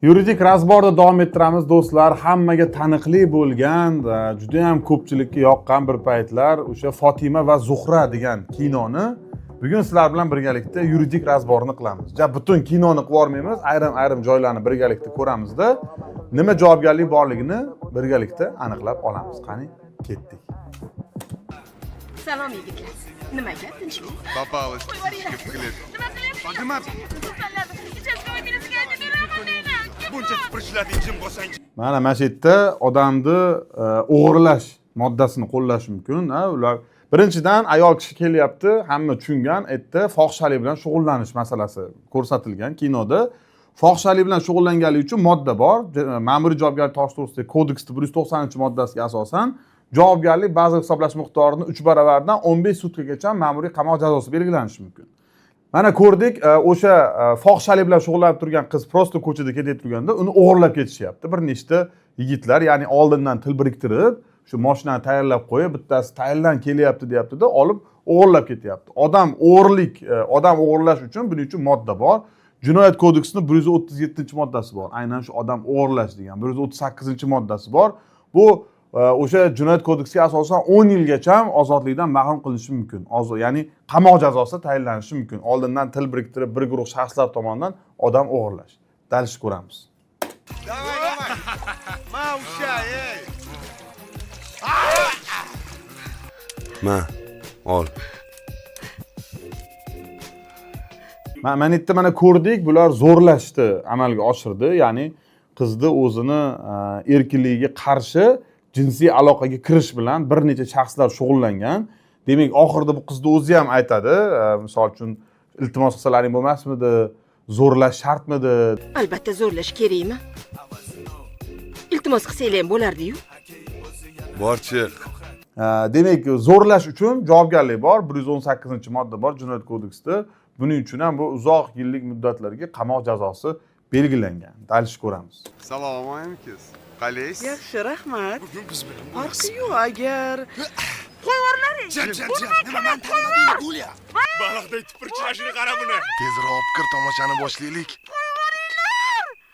Yuridik разбор da davom ettiramiz, do'stlar. Hammaga taniqli bo'lgan, juda ham ko'pchilikka yoqqan bir paytlar o'sha Fotima va Zuhra degan kinoni bugun sizlar bilan birgalikda yuridik разбор ni qilamiz. Ja butun kinoni qilib yubormaymiz, ayrim-ayrim joylarni birgalikda ko'ramizda, nima javobgarlik borligini birgalikda aniqlab olamiz. Qani, ketdik. Salom, yigitlar. Nima gap, tinchlik? Попалась птичка в клетку. Nima qilyapsiz? Fotima! Участковый militsiyaga aytib beraman deyman. Buncha tipirchilading, jim bo'lsang. Mana shu yerda odamni o'g'irlash moddasini qo'llash mumkin. Ha, ular birinchidan ayol kishi kelyapti, hamma tushungan, yerda fohishalik bilan shug'ullanish masalasi ko'rsatilgan kinoda. Fohishalik bilan shug'ullanganlik uchun modda bor. Ma'muriy javobgarlik to'g'risidagi kodeksni 190-moddasiga asosan javobgarlik bazaviy hisoblash miqdorini 3 baravaridan 15 sutkagacha ma'muriy qamoq jazosi belgilanishi mumkin. Mana ko'rdik, o'sha fohishalik bilan shug'ullanib turgan qiz просто ko'chada ketayotib turganda uni o'g'irlab ketishyapti bir nechta yigitlar, ya'ni oldindan til biriktirib, shu mashinani tayyorlab qo'yib, bittasi tayyorlan kelyapti deyaptida, olib o'g'irlab ketyapti. Odam o'g'irlik, odam o'g'irlash uchun, buning uchun modda bor. Jinoyat kodeksini 137-moddasi bor. Aynan shu odam o'g'irlash degan 138-moddasi bor. Bu o'sha jinoyat kodeksiga asosan 10 yilgacha ozodlikdan mahrum qilinishi mumkin. Ya'ni qamoq jazosi tayinlanishi mumkin. Oldindan til biriktirib bir guruh shaxslar tomonidan odam o'g'irlash. Дальше ko'ramiz. Давай, давай. Ma usha, ey. Ma, ol. Mana yerda mana ko'rdik, bular zo'rlashni amalga oshirdi, ya'ni qizni o'zini erkinligiga qarshi jinsiy aloqaga kirish bilan bir necha shaxslar shug'ullangan. Demak, oxirida bu qizni o'zi ham aytadi, misol uchun, iltimos qilsalaring bo'lmasmidi, zo'rlash shartmidi? Albatta zo'rlash kerakmi? Iltimos qilsanglar ham bo'lardi-yu. Bor, chiq. Demak, zo'rlash uchun javobgarlik bor, 118-modda bor jinoyat kodeksida. Buning uchun ham bu uzoq yillik muddatlarga qamoq jazosi belgilangan. Дальше ko'ramiz. Salom alaykum. Qalaysiz? Yaxshi, rahmat. Farqi yo'q agar Jim, jim, jim. Nima, man tanimading, Gulya? Baliqdek tipirchilashini qara buni. Tezroq olib kir, tomoshani boshlaylik.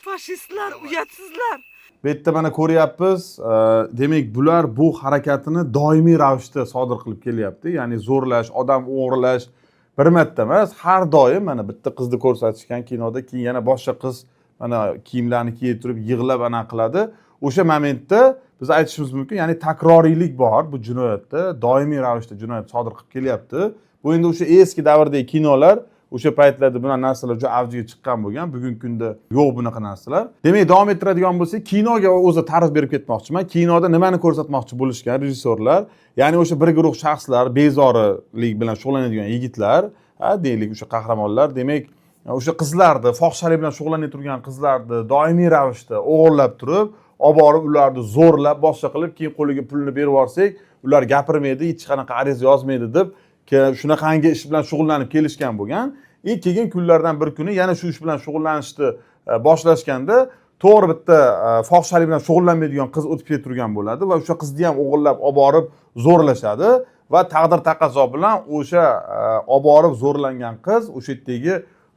Fashistlar, uyatsizlar. Bu yerda mana ko'ryapmiz, demak, bular bu harakatini doimiy ravishda sodir qilib kelyapti, ya'ni zo'rlash, odam o'g'irlash bir marta emas, har doim. Mana bitta qizni ko'rsatishgan kinoda, keyin yana boshqa qiz mana kiyimlarni kiyib turib yig'lab anaqa qiladi. O'sha momentda biz aytishimiz mumkin, ya'ni takroriylik bor bu jinoyatda, doimiy ravishda jinoyat sodir qilib kelyapti. Bu endi o'sha eski davrdagi kinolar, o'sha paytlarda bunaqa narsalar juda avjiga chiqqan bo'lgan, bugungi kunda yo'q bunaqa narsalar. Demak, davom ettiradigan bo'lsak, kinoga o'zi ta'rif berib ketmoqchiman. Kinoda nimani ko'rsatmoqchi bo'lishgan rejissyorlar? Ya'ni o'sha bir guruh shaxslar, bezorilik bilan shug'ullanadigan yigitlar, ha, deylik, o'sha qahramonlar, demak, o'sha qizlarni, fohishalik bilan shug'ullanib turgan qizlarni doimiy ravishda o'g'irlab turib, olib borib ularni zo'rlab, boshqa qilib, keyin qo'liga pulni berib yuborsak, ular gapirmaydi, hech qanaqa ariza yozmaydi deb shunaqangi ish bilan shug'ullanib kelishgan bo'lgan. И keyin kunlardan bir kuni yana shu ish bilan shug'ullanishni boshlashganda, to'g'ri, bitta fohishalik bilan shug'ullanmaydigan qiz o'tib ketib turgan bo'ladi va o'sha qizni ham o'g'irlab olib borib zo'rlashadi va taqdir taqozo bilan o'sha olib borib zo'rlangan qiz o'sha yerdagi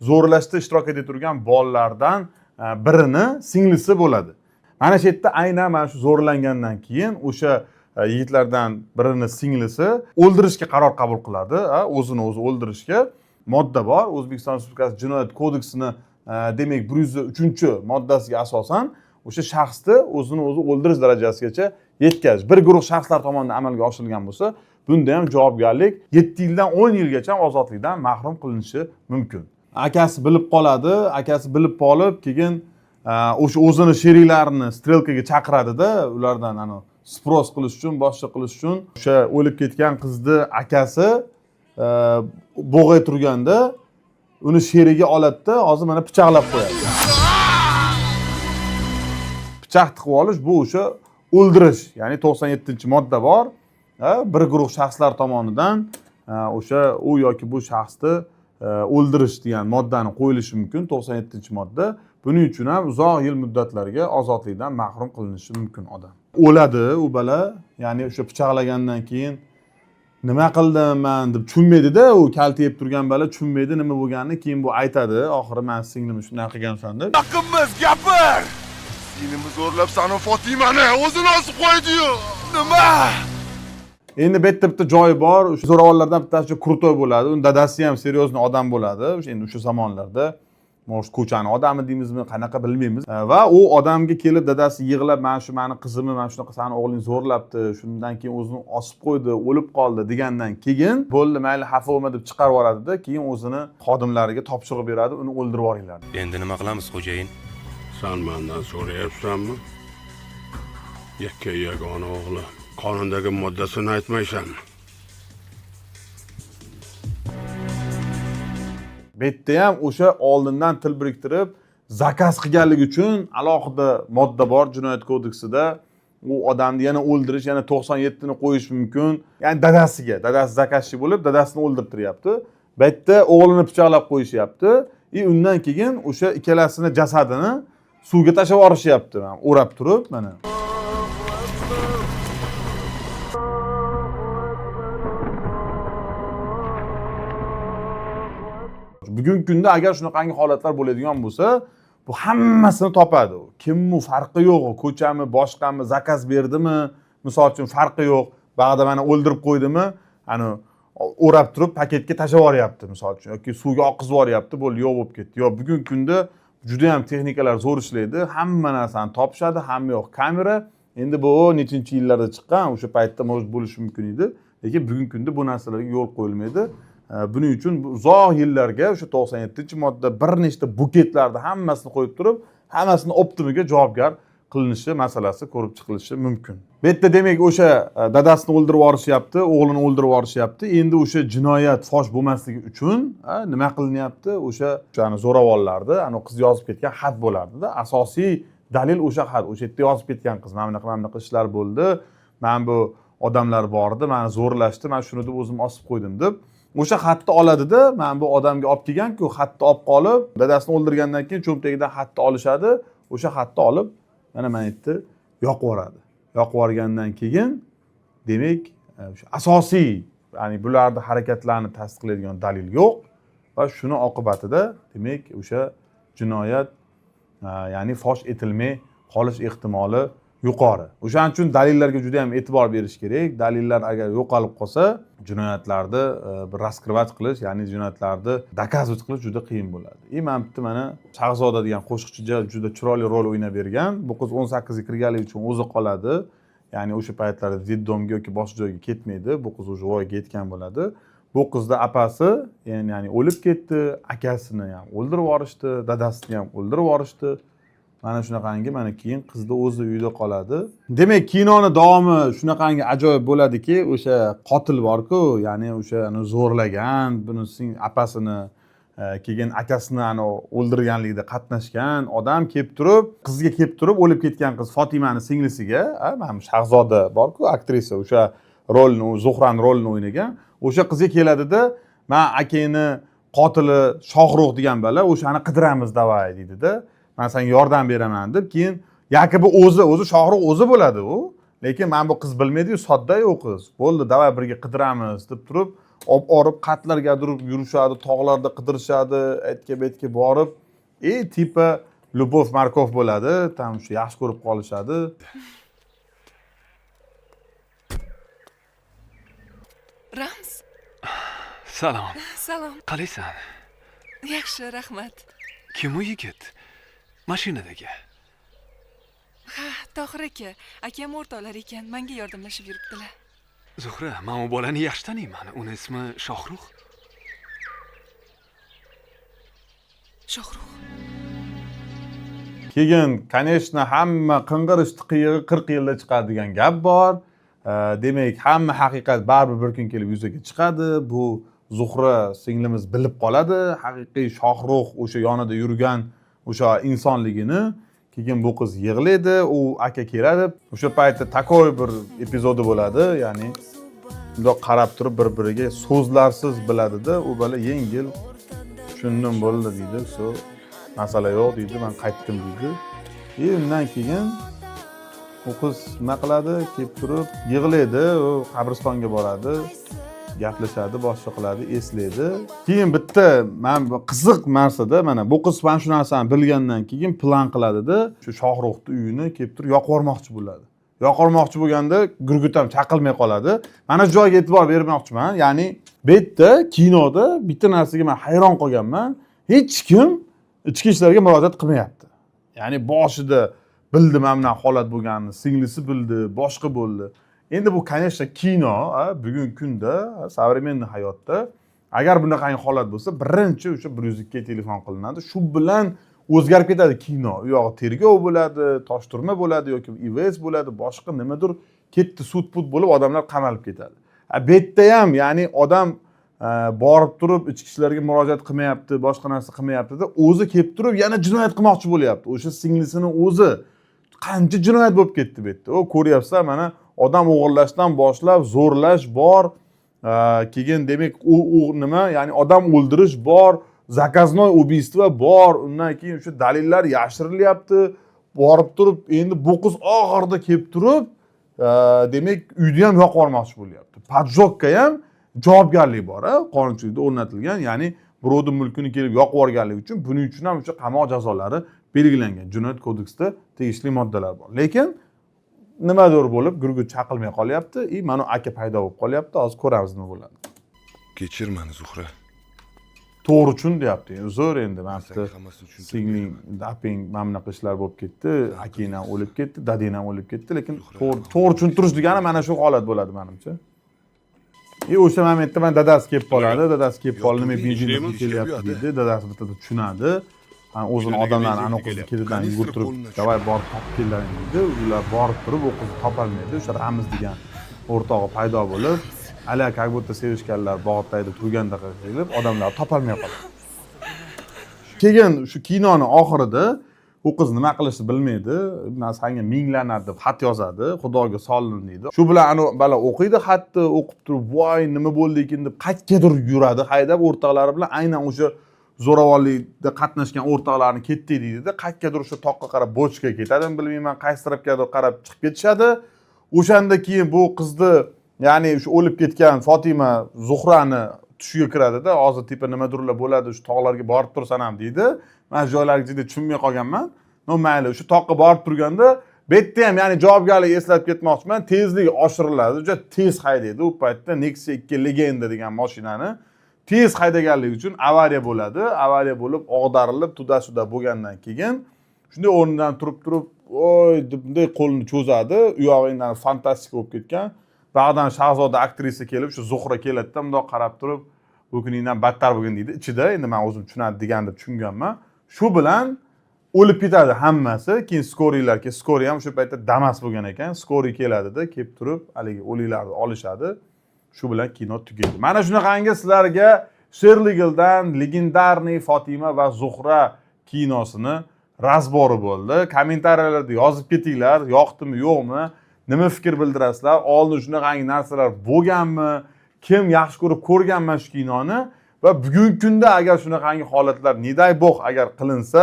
zo'rlashda ishtirok etib turgan bolalardan birini singlisi bo'ladi. Mana shu yerda aynan mana shu zo'rlangandan keyin o'sha yigitlardan birini singlisi o'ldirishga qaror qabul qiladi, o'zini o'zi o'ldirishga. Modda bor, O'zbekiston Respublikasi Jinoyat kodeksini demak, 103-moddasiga asosan o'sha shaxsni o'zini o'zi o'ldirish darajasigacha yetkazish bir guruh shaxslar tomonidan amalga oshirilgan bo'lsa, bunda ham javobgarlik 7 yildan 10 yilgacha ozodlikdan mahrum qilinishi mumkin. Akasi bilib qoladi, akasi bilib qolib, keyin o'sha o'zini sheriklarini стрелка ga chaqiradida, ulardan anavi спрос qilish uchun, boshqa qilish uchun. O'sha o'lib ketgan qizni akasi bo'g'ay turganda uni sherigi oladida, hozir mana pichoqlab qo'yadi. Pichoq tiqib olish bu o'sha o'ldirish, ya'ni 97-modda bor, ha, bir guruh shaxslar tomonidan o'sha u yoki bu shaxsni o'ldirish degan moddani qo'yilishi mumkin, 97-modda. Buning uchun ham uzoq yil muddatlarga ozodlikdan mahrum qilinishi mumkin odam. O'ladi u bola, ya'ni o'sha pichoqlagandan keyin Nima qildim man deb tushunmaydida, u kalta yeb turgan bola tushunmaydi nima bo'lganini. Keyin bu aytadi oxiri, man singlimni shunaqa qilgansan deb. Yaqinmiz, gapir. Singlimi zo'rlab sani Fotimani o'zini osib qo'ydi-yu. Nima? Endi bu yerda bitta joyi bor, o'sha zo'ravonlardan bittasi крутой bo'ladi. Uni dadasi ham серьезный odam bo'ladi o'sha, endi o'sha zamonlarda, может, ko'chani odami deymizmi, qanaqa, bilmaymiz. Va u odamga kelib dadasi yig'lab, mana shu mani qizimni mana shunaqa sani o'g'ling zo'rlabdi, shundan keyin o'zini osib qo'ydi, o'lib qoldi degandan keyin, bo'ldi, mayli, xafa bo'lma deb chiqarib yuboradida, keyin o'zini xodimlariga topshiriq beradi, uni o'ldirib yuboringlar. Endi nima qilamiz, xo'jayin? San mandan so'rayapsanmi? Yakka yagona o'g'li. Qonundagi moddasini aytmaysanmi? Bu yerda ham o'sha oldindan til biriktirib заказ qilganligi uchun alohida modda bor jinoyat kodeksida. U odamni yana o'ldirish, yana 97 ni qo'yish mumkin. Ya'ni dadasiga, dadasi заказчик bo'lib, dadasini o'ldirtiryapti. Bu yerda o'g'lini pichoqlab qo'yishyapti и undan keyin o'sha ikkalasini jasadini suvga tashlab yuborishyapti. Mana, o'rab turib, mana. Bugungi kunda agar shunaqangi holatlar bo'ladigan bo'lsa, bu hammasini topadi. U kim, u farqi yo'q, ko'chami, boshqami, заказ berdimi, misol uchun, farqi yo'q. Bag'da mana o'ldirib qo'ydimi, ani o'rab turib paketga tashlab yuboryapti, misol uchun, yoki suvga oqizib yuboryapti, bo'ldi, yo'q bo'lib ketdi. Yo'q, bugungi kunda juda yam texnikalar zo'r ishlaydi, hamma narsani topishadi, hamma yoq kamera. Endi bu nechinchi yillarda chiqqan, o'sha paytda может bo'lishi mumkin edi, lekin bugungi kunda bu narsalarga yo'l qo'yilmaydi. Buning uchun bu uzoq yillarga o'sha 97-modda, bir nechta buketlarni hammasini qo'yib turib, hammasini оптом iga javobgar qilinishi masalasi ko'rib chiqilishi mumkin. Bu yerda, demak, o'sha dadasini o'ldirib yuborishyapti, o'g'lini o'ldirib yuborishyapti. Endi o'sha jinoyat fosh bo'lmasligi uchun nima qilinyapti? O'shani zo'ravonlarni, anavi qiz yozib ketgan xat bo'lardida, asosiy dalil o'sha xat. O'sha yerda yozib ketgan qiz, mana bunaqa, mana bunaqa ishlar bo'ldi, mana bu odamlar bordi, mani zo'rlashdi, man shuni deb o'zim osib qo'ydim deb, o'sha xatni oladida, mana bu odamga olib kelganku, xatni olib qolib, dadasini o'ldirgandan keyin cho'ntagidan xatni olishadi. O'sha xatni olib, mana yerda yoqib yuboradi. Yoqib yuborgandan keyin, demak, o'sha asosiy, ya'ni bularni harakatlarini tasdiqlaydigan dalil yo'q va shuni oqibatida, demak, o'sha jinoyat ya'ni fosh etilmay qolish ehtimoli yuqori. O'shaning uchun dalillarga juda yam e'tibor berish kerak. Dalillar agar yo'qolib qolsa, jinoyatlarni bir раскрывать qilish, ya'ni jinoyatlarni доказывать qilish juda qiyin bo'ladi. И mana bitta, mana, Shahzoda degan qo'shiqchi juda chiroyli rol o'ynab bergan. Bu qiz 18 ga kirganligi uchun o'zi qoladi, ya'ni o'sha paytlarda детдом ga yoki boshqa joyga ketmaydi. Bu qiz уже voyaga yetgan bo'ladi. Bu qizni apasi ya'ni o'lib ketdi, akasini ham o'ldirib yuborishdi, dadasini ham o'ldirib yuborishdi. Mana shunaqangi, mana, keyin qizni o'zi uyda qoladi. Demak, kinoni davomi shunaqangi ajoyib bo'ladiki, o'sha qotil borku, ya'ni o'sha ani zo'rlagan bunisining apasini, keyin akasini ani o'ldirganligida qatnashgan odam kelib turib, qizga kelib turib, o'lib ketgan qiz Fotimani singlisiga, mana bu Shahzoda borku, aktrisa, o'sha rolni, Zuhrani rolini o'ynagan, o'sha qizga keladida, man akangni qotili Shohrux degan bola, o'shani qidiramiz, давай, deydida, man senga yordam beraman deb. Keyin якобы o'zi Shohrux o'zi bo'ladi u, lekin mana bu qiz bilmaydiyu, sodda u qiz. Bo'ldi, давай, birga qidiramiz deb turib, olib borib, qayerlargadir yurishadi, tog'larda qidirishadi, aytga bu yerga borib, и типа любовь морковь bo'ladi там, shu yaxshi ko'rib qolishadi. Rams. Salom. Salom. Qalaysan? Yaxshi, rahmat. Kim u yigit? Mashinadagi. Ha, Tohir aka, akam o'rtoqlar ekan, manga yordamlashib yuribdilar. Zuhra, men u bolani yaxshi taniyman. Uni ismi Shohrux. Shohrux. Keyin, конечно, hamma qing'ir ishni qiyig'i 40 yilda chiqadi degan gap bor. Demak, hamma haqiqat baribir bir kun kelib yuzaga chiqadi. Bu Zuhra singlimiz bilib qoladi haqiqiy Shohrux o'sha yonida yurgan o'sha insonligini. Keyin bu qiz yig'laydi, u aka keladi. O'sha paytda такой bir epizodi bo'ladi, ya'ni bundoq qarab turib bir biriga so'zlarsiz biladida. U bola yengil, tushundim, bo'ldi, deydi, все, masala yo'q, deydi, man qaytdim, deydi. И undan keyin u qiz nima qiladi? Kelib turib yig'laydi, u qabristonga boradi. Gaplashadi, boshqa qiladi, eslaydi. Keyin bitta man qiziq narsada, mana bu qiz mana shu narsani bilgandan keyin plan qiladida, shu Shohruxni uyini kelib turib yoqib yubormoqchi bo'ladi. Yoqib yubormoqchi bo'lganda gurgut ham chaqilmay qoladi. Mana shu joyga e'tibor bermoqchiman. Ya'ni bu yerda kinoda bitta narsaga man hayron qolganman: hech kim ichki ishlarga murojaat qilmayapti. Ya'ni boshida bildi mana bunaqa holat bo'lganini, singlisi bildi, boshqa bo'ldi. Endi bu, конечно, kino. Bugungi kunda, современный hayotda agar bunaqangi holat bo'lsa, birinchi o'sha 102ga telefon qilinadi. Shu bilan o'zgarib ketadi kino. U yog'i tergov bo'ladi, toshturma bo'ladi yoki ИВС bo'ladi, boshqa nimadir ketdi, sud pud bo'lib, odamlar qamalib ketadi. A bu yerda ham, ya'ni odam borib turib ichki ishlarga murojaat qilmayapti, boshqa narsa qilmayaptida, o'zi kelib turib yana jinoyat qilmoqchi bo'lyapti. O'sha singlisini o'zi, qancha jinoyat bo'lib ketdi bu yerda. U ko'ryapsizlar, mana odam o'g'irlashdan boshlab zo'rlash bor, keyin demak u nima, ya'ni odam o'ldirish bor, заказной убийство bor. Undan keyin o'sha dalillar yashirilyapti. Borib turib endi bu qiz oxirida kelib turib, demak, uyni ham yoqib yubormoqchi bo'lyapti. Поджог ka ham javobgarlik bor, a, qonunchilikda o'rnatilgan. Ya'ni birovni mulkini kelib yoqib yuborganligi uchun, buning uchun ham o'sha qamoq jazolari belgilangan, jinoyat kodeksida tegishli moddalar bor. Lekin nimadir bo'lib gurgut chaqilmay qolyapti и mana aka paydo bo'lib qolyapti. Hozir ko'ramiz nima bo'ladi. Kechir mani, Zuhra. To'g'ri tushun deyapti. Endi zo'r, endi mana Senga bitta hammasini tushuntirib singling, beraman. Opang, mana bunaqa ishlar bo'lib ketdi, akang ham o'lib ketdi, dadang ham o'lib ketdi, lekin to'g'ri tushuntirish degani mana shu holat bo'ladi manimcha. И o'sha momentda mana dadasi kelib qoladi. Dadasi kelib qoldi, nima, benzin Ishlaymi? kelyapti deydi. Dadasi bittada tushunadi. Ha, o'zini odamlarni anavi qizni ketidan Kanistr yugurtirib, qo'lini "Давай, borib topib kellaring", deydi. Ular borib turib u qizni topolmaydi. O'sha Ramiz degan o'rtog'i paydo bo'lib, ala как будто sevishganlar bog'da turgandaqa qilib, odamlar topolmay qoladi. Keyin shu kinoni oxirida u qiz nima qilishni bilmaydi. "Man sanga ming la'nat", deb xat yozadi. "Xudoga soldim", deydi. Shu bilan anavi bola o'qiydi xatni. O'qib turib, "Voy, nima bo'ldi ekan?" deb qayergadir yuradi haydab o'rtoqlari bilan. Aynan o'sha zo'ravonlikda qatnashgan o'rtoqlarini ketdik deydida, qayergadir o'sha toqqa qarab, bochka ketadimi, bilmayman, qaysi tarafgadir qarab chiqib ketishadi. O'shanda keyin bu qizni, ya'ni o'sha o'lib ketgan Fotima Zuhrani tushiga kiradida, "Hozir типа nimadirlar bo'ladi, shu tog'larga borib tursan ham", deydi. Man shu joylarga juda tushunmay qolganman, но mayli. O'sha toqqa borib turganda bu yerda ham, ya'ni javobgarlik eslab ketmoqchiman, tezlik oshiriladi, juda tez haydaydi u paytda Nexia 2 Legenda degan mashinani. Tez haydaganligi uchun avariya bo'ladi. Avariya bo'lib, og'darilib, туда-сюда bo'lgandan keyin shunday o'rnidan turib turib, "Oy", deb bunday qo'lini cho'zadi. U yog'i endi fantastika bo'lib ketgan. Bag'dan Shahzoda aktrisa kelib, shu Zuhra keladida, bundoq qarab turib, "Bu kuningdan battar bo'lgin", deydi ichida. Endi man o'zim tushunadi degan deb tushunganman. Shu bilan o'lib ketadi hammasi. Keyin скорый lar, скорый ham o'sha paytda Damas bo'lgan ekan, скорый keladida, kelib turib haligi o'liklarni olishadi. Shu bilan kino tugaydi. Mana shunaqangi sizlarga Sherligildan легендарный Fotima va Zuhra kinosini разбор i bo'ldi. Kommentariyalarda yozib ketinglar, yoqdimi, yo'qmi, nima fikr bildirasizlar, oldin shunaqangi narsalar bo'lganmi, kim yaxshi ko'rib ko'rgan mana shu kinoni va bugungi kunda agar shunaqangi holatlar, не дай бог, agar qilinsa,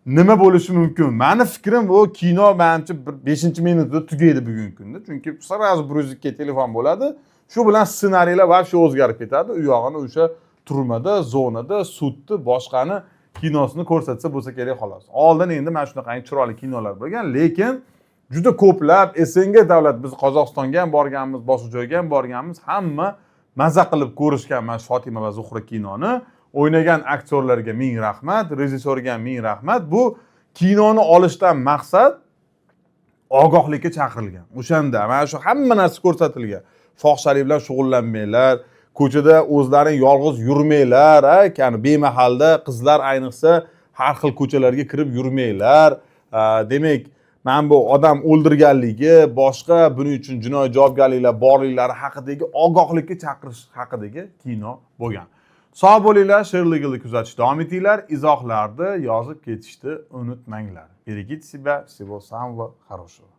nima bo'lishi mumkin? Mani fikrim, bu kino manimcha bir beshinchi minutda tugaydi bugungi kunda, chunki сразу 102ga telefon bo'ladi. Shu bilan ssenariylar вообще o'zgarib ketadi. U yog'ini o'sha turmada, zonada, sudni, boshqani kinosini ko'rsatsa bo'lsa kerak, xolos. Oldin endi mana shunaqangi chiroyli kinolar bo'lgan, lekin juda ko'plab СНГ davlat, biz Qozog'istonga ham borganmiz, boshqa joyga ham borganmiz, hamma maza qilib ko'rishgan mana shu Fotima va Zuhra kinoni. O'ynagan aktyorlarga ming rahmat, rejissyorga ham ming rahmat. Bu kinoni olishdan maqsad ogohlikka chaqirilgan. O'shanda mana shu hamma narsa ko'rsatilgan: fohishalik bilan shug'ullanmanglar, ko'chada o'zlaring yolg'iz yurmanglar, a ya'ni bemahalda qizlar ayniqsa har xil ko'chalarga kirib yurmanglar. Demak, mana bu odam o'ldirganligi, boshqa buning uchun jinoiy javobgarliklar borliklari haqidagi ogohlikka chaqirish haqidagi kino bo'lgan. Sog' bo'linglar, Sherligilni kuzatishda davom etinglar, izohlarda yozib ketishni unutmanglar. Берегите себя, всего самого хорошего.